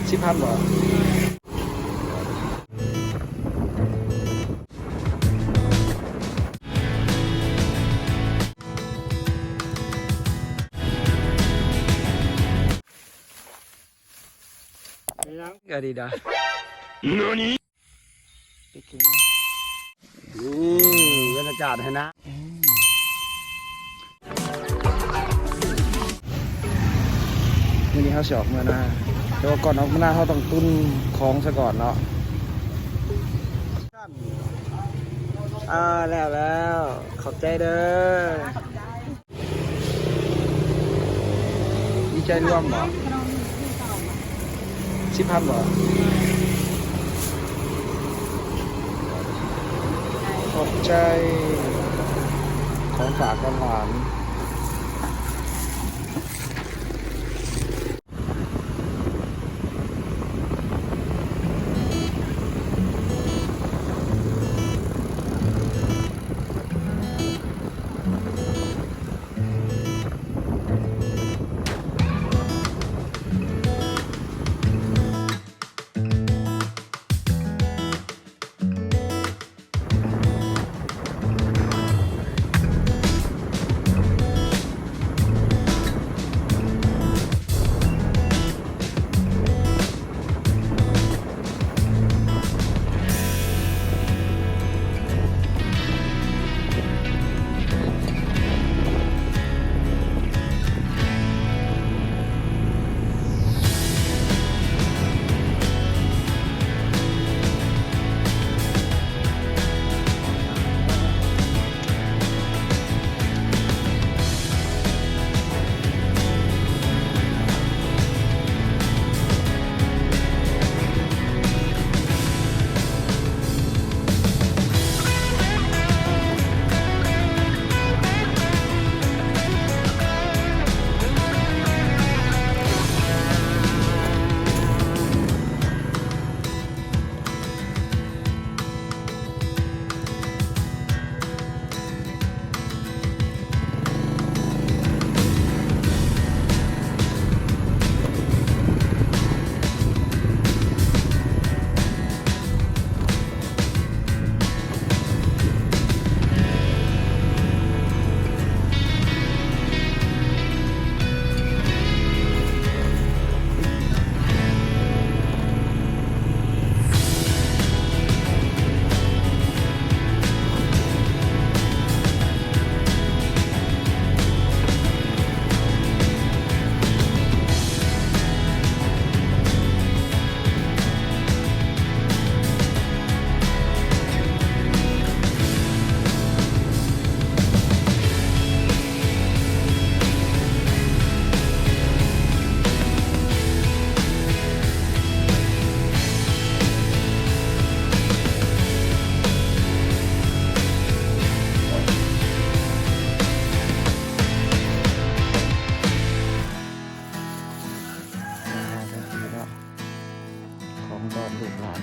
ສິບພັນບໍ່? ອາດີດາສ. ນານິ? ໄປກິນ ອືມ ບັນຍາກາດຫັ້ນນະ. ອືມ ມື້ນີ້ເຮົາຊິອອກເມືອນາ ແຕ່ວ່າກ່ອນອອກເມືອນາ ເຮົາຕ້ອງຕຸນຂອງຊະກ່ອນເນາະ. ອ່າ ແລ້ວ ແລ້ວ ຂອບໃຈເດີ. ມີໃຈລວມບໍ່? ສິບພັນບໍ່? ຂອບໃຈ ຂອງຝາກຂອງຫວານ. ຂອງຕອນລູກຫຼານ.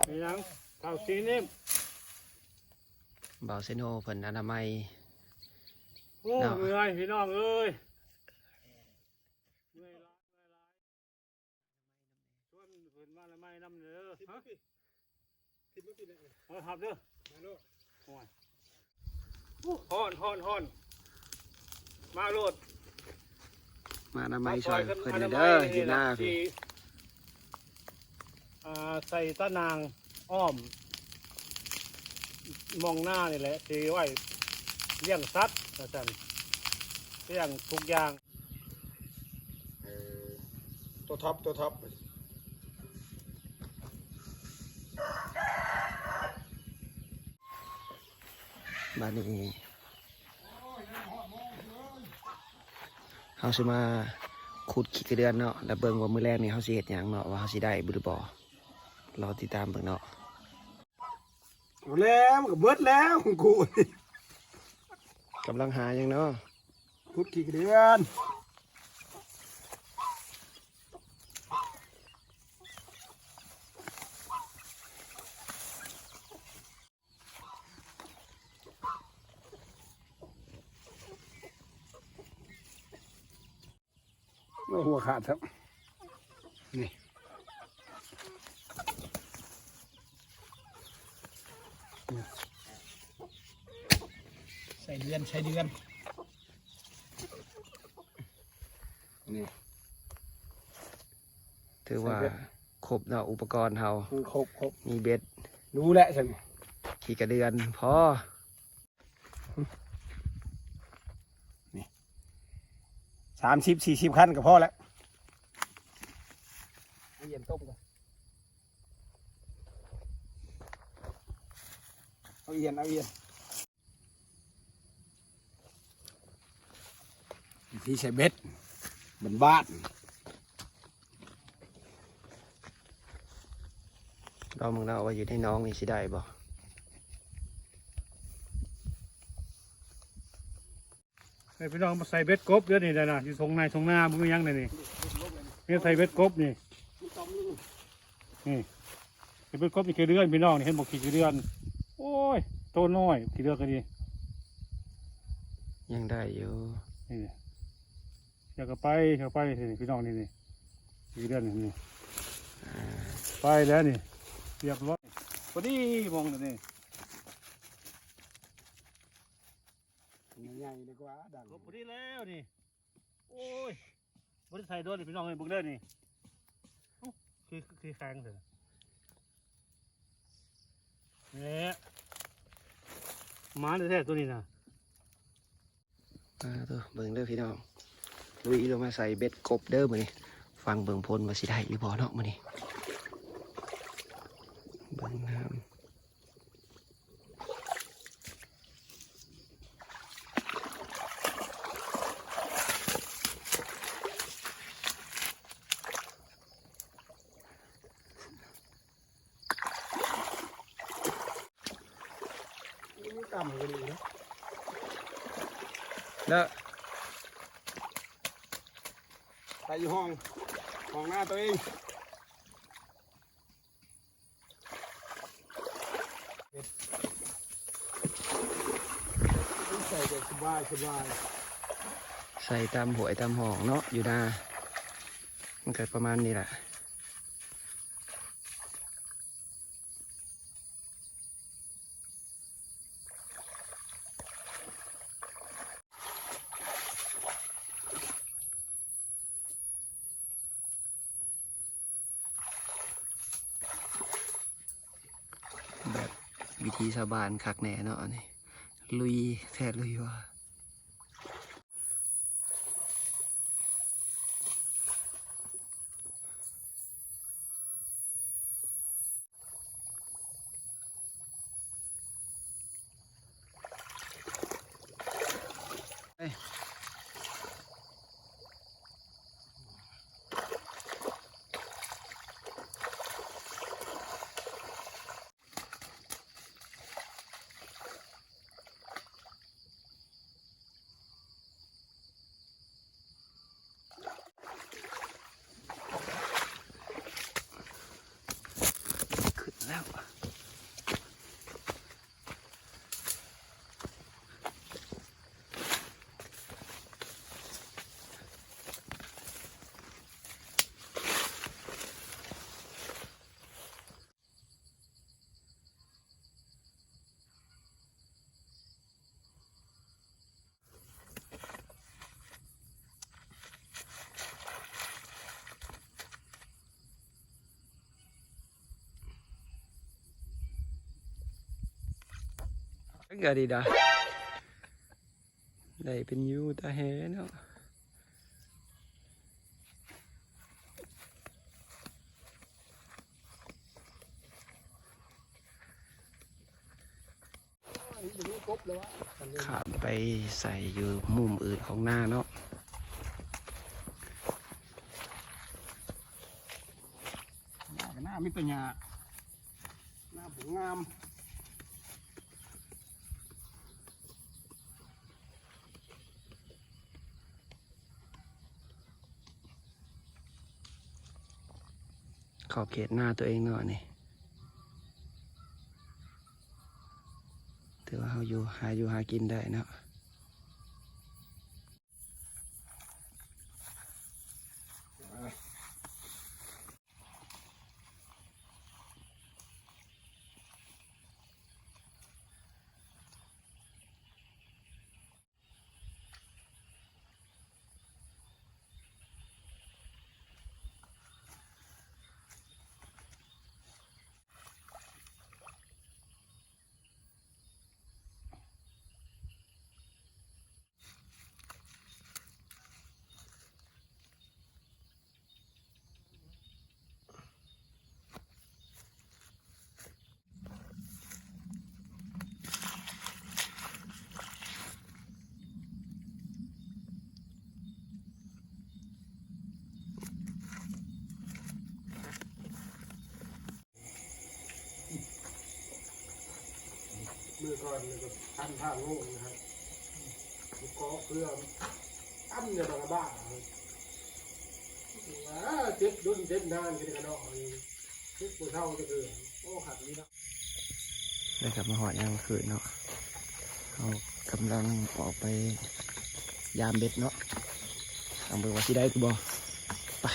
ເປັນຫຍັງ? ເຂົ້າຊີ້ນອີກ. ບ່າວເຊໂນເພິ່ນອະນາໄມ ໂອ້ ເນາະ ເມື່ອຍພີ່ນ້ອງເອີຍ ເມື່ອຍຫຼາຍ ເມື່ອຍຫຼາຍ. ຊວນເພິ່ນມາອະນາໄມນຳເດີ. ຮະ? ເອີ ຮັບເດີ. ໂອ້ຍ ຮ້ອນ ຮ້ອນ ຮ້ອນ ມາໂລດ ມາອະນາໄມຊ່ອຍເພິ່ນເດີ ຢູ່ໜ້າພີ້ ອ່າ ໃສ່ຕາໜ່າງອ້ອມໝ່ອງນານີ້ແຫຼະ ຊິໄວ້ລ້ຽງສັດວ່າຊັ້ນ ລ້ຽງທຸກຢ່າງ. ເອີ ຕົວທັອບ ຕົວທັອບ. ບາດນີ້ເຮົາຊິມາຂຸດຂີ້ກະເດືອນເນາະ ແລ້ວເບິ່ງວ່າມື້ແລງນີ້ເຮົາຊິເຮັດຫຍັງເນາະ ວ່າເຮົາຊິໄດ້ບໍ່ ຫຼືບໍ່ ລໍຕິດຕາມເບິ່ງເນາະ. ແລ້ວ ມັນກໍເບິດແລ້ວຂອງກູນີ້. ກຳລັງຫາຫຍັງເນາະ? ຂຸດຂີ້ກະເດືອນ. ໂອ້ ຫົວຂາດແລ້ວ ນີ້ ໃສ່ເດືອນ ໃສ່ເດືອນ ນີ້ ຖືວ່າ ໃສ່ເບັດ ຄົບເນາະ ອຸປະກອນເຮົາ ອືມ ຄົບ ຄົບ ມີເບັດ ຮູ້ແລ້ວຊັ້ນ ຂີ້ກະເດືອນພໍ ນີ້ ສາມສິບ ສີ່ສິບຄັນກໍພໍແລ້ວ ເອົາຢຽນຕົ້ມກ່ອນ ເອົາຢຽນ ເອົາຢຽນ. ວິທີໃສ່ເບັດບ້ານໆ ລອງເບິ່ງເນາະວ່າຢູ່ໃນໜອງນີ້ຊິໄດ້ບໍ່? ໃຫ້ພີ່ນ້ອງມາໃສ່ເບັດກົບເດ້ນີ້ນະ ຢູ່ທົ່ງໄຮ່ທົ່ງນາບໍ່ມີຫຍັງເດ້ນີ້ ນີ້ໃສ່ເບັດກົບນີ້ ນີ້ ເຫັນເປັນກົບນີ້ ຂີ້ເດືອນ ພີ່ນ້ອງ ນີ້ ເຫັນບໍ່ ຂີ້ເດືອນ ໂອ້ຍ ໂຕນ້ອຍ ຂີ້ເດືອນກໍດີ ຍັງໄດ້ຢູ່ ນີ້ ຢາກກໍໄປ ຢາກໄປ ນີ້ ພີ່ນ້ອງ ນີ້ ນີ້ ຂີ້ເດືອນ ນີ້ ອ່າ ໄປແລ້ວນີ້ ຮຽບຮ້ອຍ ພໍດີມອງນີ້ ໃຫຍ່ດີກວ່າດັງ ຄົບພໍດີແລ້ວນີ້ ໂອ້ຍ ບໍ່ໄດ້ໃສ່ໂດນ ພີ່ນ້ອງເອີຍ ເບິ່ງເດີນີ້ ໂອ້ ຄື ຄືແຂງແທ້ ແຫຼະ ມາແທ້ໆ ໂຕນີ້ນະ ອ່າ ໂທ້ ເບິ່ງເດີພີ່ນ້ອງ ລຸຍລົງມາໃສ່ເບັດກົບເດີມື້ນີ້ ຟັງເບິ່ງພົນວ່າຊິໄດ້ຫຼືບໍ່ເນາະມື້ນີ້ ເບິ່ງນ້ຳ. ນີ້ຕ່ຳກວ່ານີ້ເນາະ ແລ້ວ ໄປຢູ່ຫ້ອງ ຫ້ອງນາຕົວເອງ. ໃສ່ແບບສະບາຍໆ ໃສ່ຕາມຫ້ວຍຕາມຮ່ອງເນາະ ຢູ່ນາ ມັນກໍປະມານນີ້ແຫຼະ. ແບບວິຖີຊາວບ້ານຄັກແນ່ເນາະ ອັນນີ້ລຸຍແທ້ລຸຍວ່າ. ຂຶ້ນແລ້ວ. ກະດີດາ ໄດ້ເປັນຢູ່ຕາແຫເນາະ. ຂ້າມໄປໃສ່ຢູ່ມຸມອື່ນຂອງນາເນາະ. ນາ ນາມີແຕ່ຫຍ້າ ນາບໍ່ງາມ. ຂອບເຂດນາຕົວເອງເນາະນີ້ ຖືວ່າເຮົາຢູ່ ຫາຢູ່ຫາກິນໄດ້ເນາະ. ມື້ກ່ອນນີ້ກໍພັນຜ້າໂງງນະຄັບ ເກາະເພື່ອອັນເດບາກະບ້າ ວ່າເຈັບດົນເຈັບນານ ເຮັດກະເນາະ ເຈັບບໍ່ເຊົາຈັກເທື່ອ. ໂອ້ ຄັກດີເນາະ. ໄດ້ກັບມາຮອດຍາມຄືນເນາະ ເຮົາກຳລັງອອກໄປຍາມເບັດເນາະ ລອງເບິ່ງວ່າຊິໄດ້ຫຼືບໍ່ ໄປ.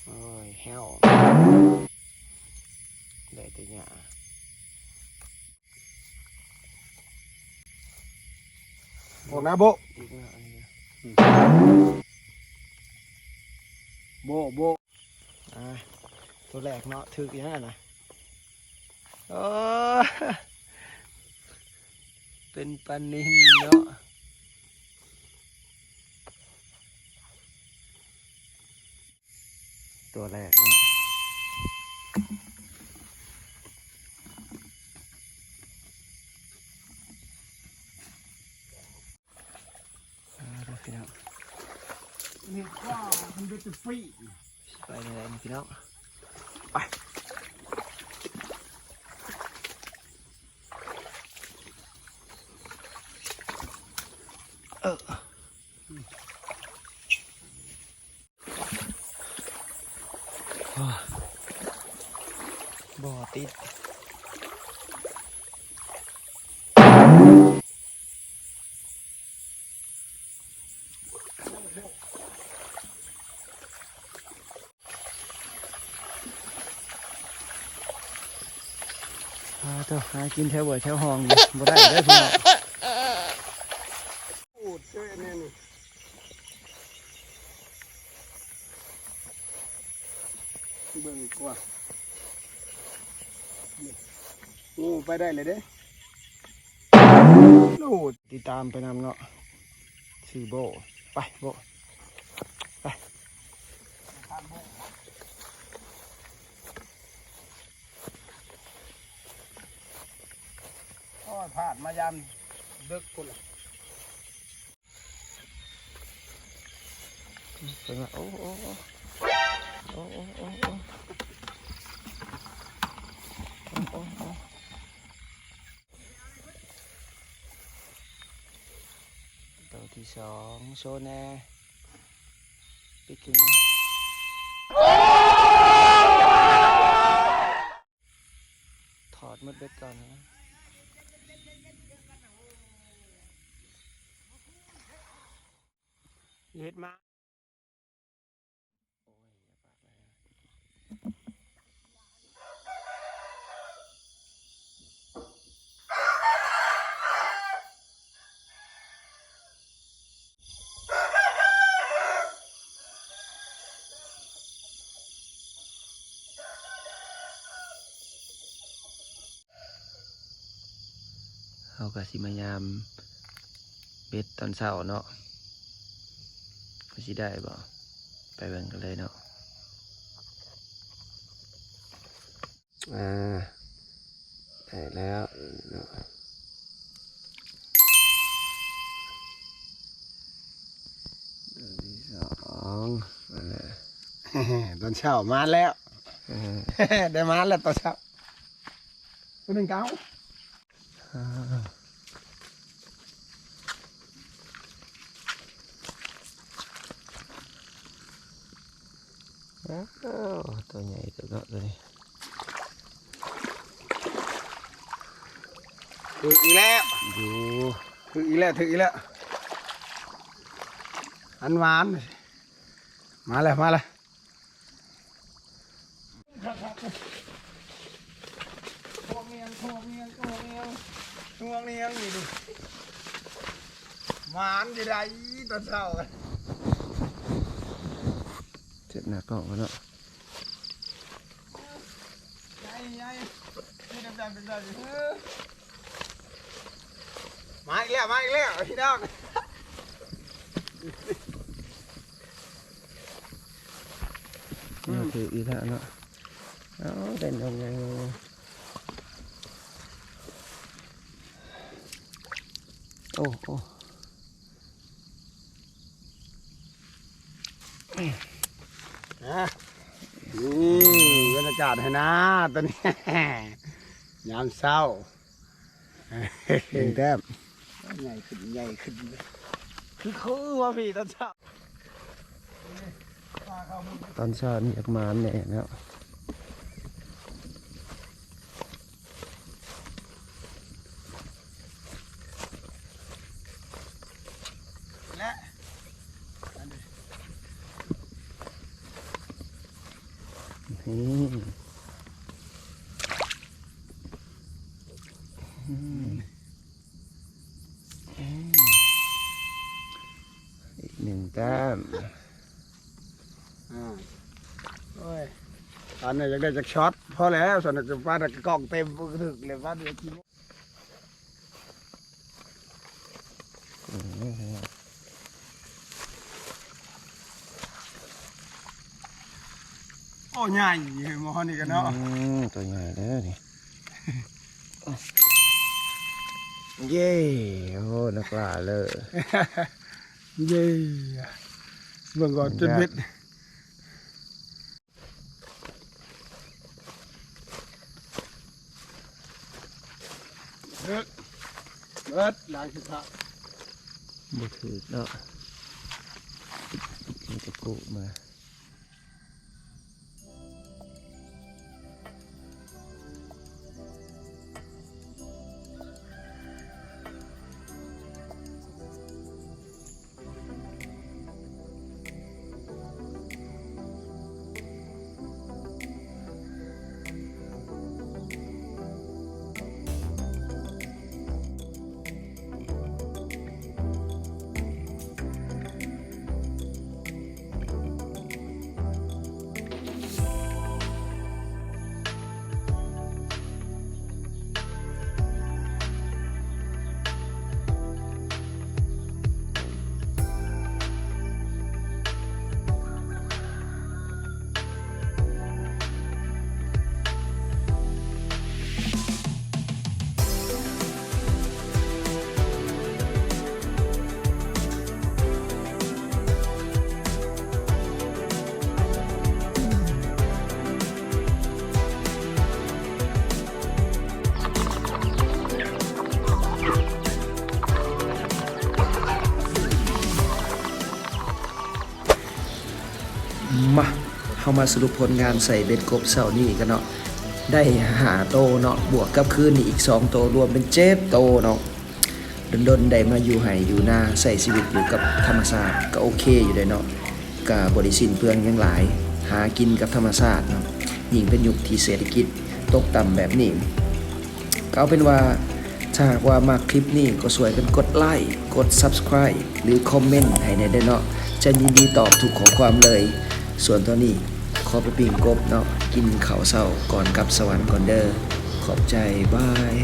ໂອ້ຍ ແຫ້ວ ໄດ້ແຕ່ຫຍ້າ. ອອກໜ້າໂບະ ອີກແລ້ວອັນນີ້ ໂບະ ໂບະ ອ່າ ຕົວແລກເນາະ ຖືກອີຫຍັງຫັ້ນນະ ໂອ້ ເປັນປານິນເນາະ. ຕົວແລກເນາະ ອ່າ ເດີພີ່ນ້ອງ ນີ້ກໍມັນເປັນແຕ່ປີ້ ໄປແນວໃດນີ້ພີ່ນ້ອງ ໄປ ເອີ. ບໍ່ຕິດ ອ່າ ໂທ້ ຫາກິນແຖວຫ້ວຍແຖວຮ່ອງນີ້ ບໍ່ໄດ້ເດີພີ່ນ້ອງ. ໂອດເຈ້ແນ່ນີ້ ເບິ່ງກວ່າ ໂອ້ ໄປໄດ້ເລີຍເດ້ ໂອ້ ຕິດຕາມໄປນຳເນາະ ຊື່ໂບ ໄປ ໂບ ໄປ. ໂອ້ຍ ພາດມາຍາມເດິກພຸ້ນລະ ເບິ່ງລະ ໂອ້ ໂອ້ ໂອ້ ໂຕທີສອງ ໂຊແນ່ ປິດຂຶ້ນມາ. ຖອດໝົດເບັດກ່ອນນະ ເຮັດມາ. ເຮົາກໍຊິມາຍາມເບັດຕອນເຊົ້າເນາະ ວ່າຊິໄດ້ບໍ່ ໄປເບິ່ງກັນເລີຍເນາະ. ອ່າ ໄດ້ແລ້ວເນາະ ອັນທີສອງ ອັນນັ້ນ ຕອນເຊົ້າມາແລ້ວ ເອີ ໄດ້ມາແລ້ວຕອນເຊົ້າ ຕົວໜຶ່ງເກົ້າ. ອ່າ ໂອ້ ຕົວໃຫຍ່ເຕີບເນາະຕົວນີ້. ຖືກອີກແລ້ວ ຢູ່ ຖືກອີກແລ້ວ ຖືກອີກແລ້ວ ອັນຫວານ ມາແລ້ວ ມາແລ້ວ. ພວກນຽງ ພວກນຽງ ພວກນຽງ ພວກນຽງນີ້ດິ ຫວານຢູ່ໃດຕອນເຊົ້າ ເຈັບໜ້າກ້ອງພຸ້ນເນາະ. ໃຫຍ່ໆ ມີແຕ່ແບບເປັນແບບນີ້ ມາອີກແລ້ວ ມາອີກແລ້ວພີ່ນ້ອງ. ອືມ ຖືກອີກແລ້ວເນາະ. ເອົາ ເປັນອົງໃຫຍ່ ໂອ້ ໂອ້ ອ່າ ນີ້ບັນຍາກາດໃຫ້ນາຕອນນີ້ ຍາມເຊົ້າ ໜຶ່ງແຕ້ມ ໃຫຍ່ຂຶ້ນ ໃຫຍ່ຂຶ້ນ ຄື ຄືວ່າພີ່ຕອນເຊົ້າ ຕອນເຊົ້ານີ້ຢາກໝານແດ່ແລ້ວ. ແລະ ນີ້ ອືມ ອືມ ອີກໜຶ່ງແຕ້ມ. ອ່າ ໂອ້ຍ ອັນນີ້ຢາກໄດ້ຈັກຊັອດ ພໍແລ້ວ ຊັ້ນນະ ຈະປາດກະກ້ອງເຕັມ ບໍ່ຖືກເລີຍ ປາດກະກິນ. ອືມ ໂອ້ ໃຫຍ່ ໝໍນີ້ກະເນາະ ອືມ ຕົວໃຫຍ່ເດີນີ້. ເຢ້ ໂອ້ ນັກລ່າເລີ ເຢ້ ເບິ່ງກ່ອນ ຈົນເບັດ ເບິດ ເບິດ ລ້າງຄືພະ ບໍ່ຖືກເນາະ ມີແຕ່ກຸມາ. ມາ ເຮົາມາສະຫຼຸບຜົນງານໃສ່ເບັດກົບເຊົ້ານີ້ກັນເນາະ ໄດ້ຫ້າໂຕເນາະ ບວກກັບຄືນນີ້ອີກສອງໂຕ ລວມເປັນເຈັດໂຕເນາະ. ດົນໆ ໄດ້ມາຢູ່ໄຮ່ຢູ່ນາ ໃຊ້ຊີວິດຢູ່ກັບທຳມະຊາດ ກະໂອເຄຢູ່ເດເນາະ ກະບໍ່ໄດ້ສິ້ນເປືອງຫຍັງຫຼາຍ ຫາກິນກັບທຳມະຊາດເນາະ ຍິ່ງເປັນຍຸກທີ່ເສດຖະກິດຕົກຕ່ຳແບບນີ້. ກະເອົາເປັນວ່າ ຖ້າຫາກວ່າມັກຄລິບນີ້ກໍຊ່ວຍກັນກົດໄລ ກົດ Subscribe ຫຼື ຄອມເມັນໃຫ້ແດ່ເດີເນາະ ຈະຍິນດີຕອບທຸກຂໍ້ຄວາມເລີຍ. ສ່ວນຕອນນີ້ຂໍໄປປີ້ງກົບເນາະ ກິນເຂົ້າເຊົ້າກ່ອນກັບສະຫວັນກ່ອນເດີ ຂອບໃຈ ບາຍ.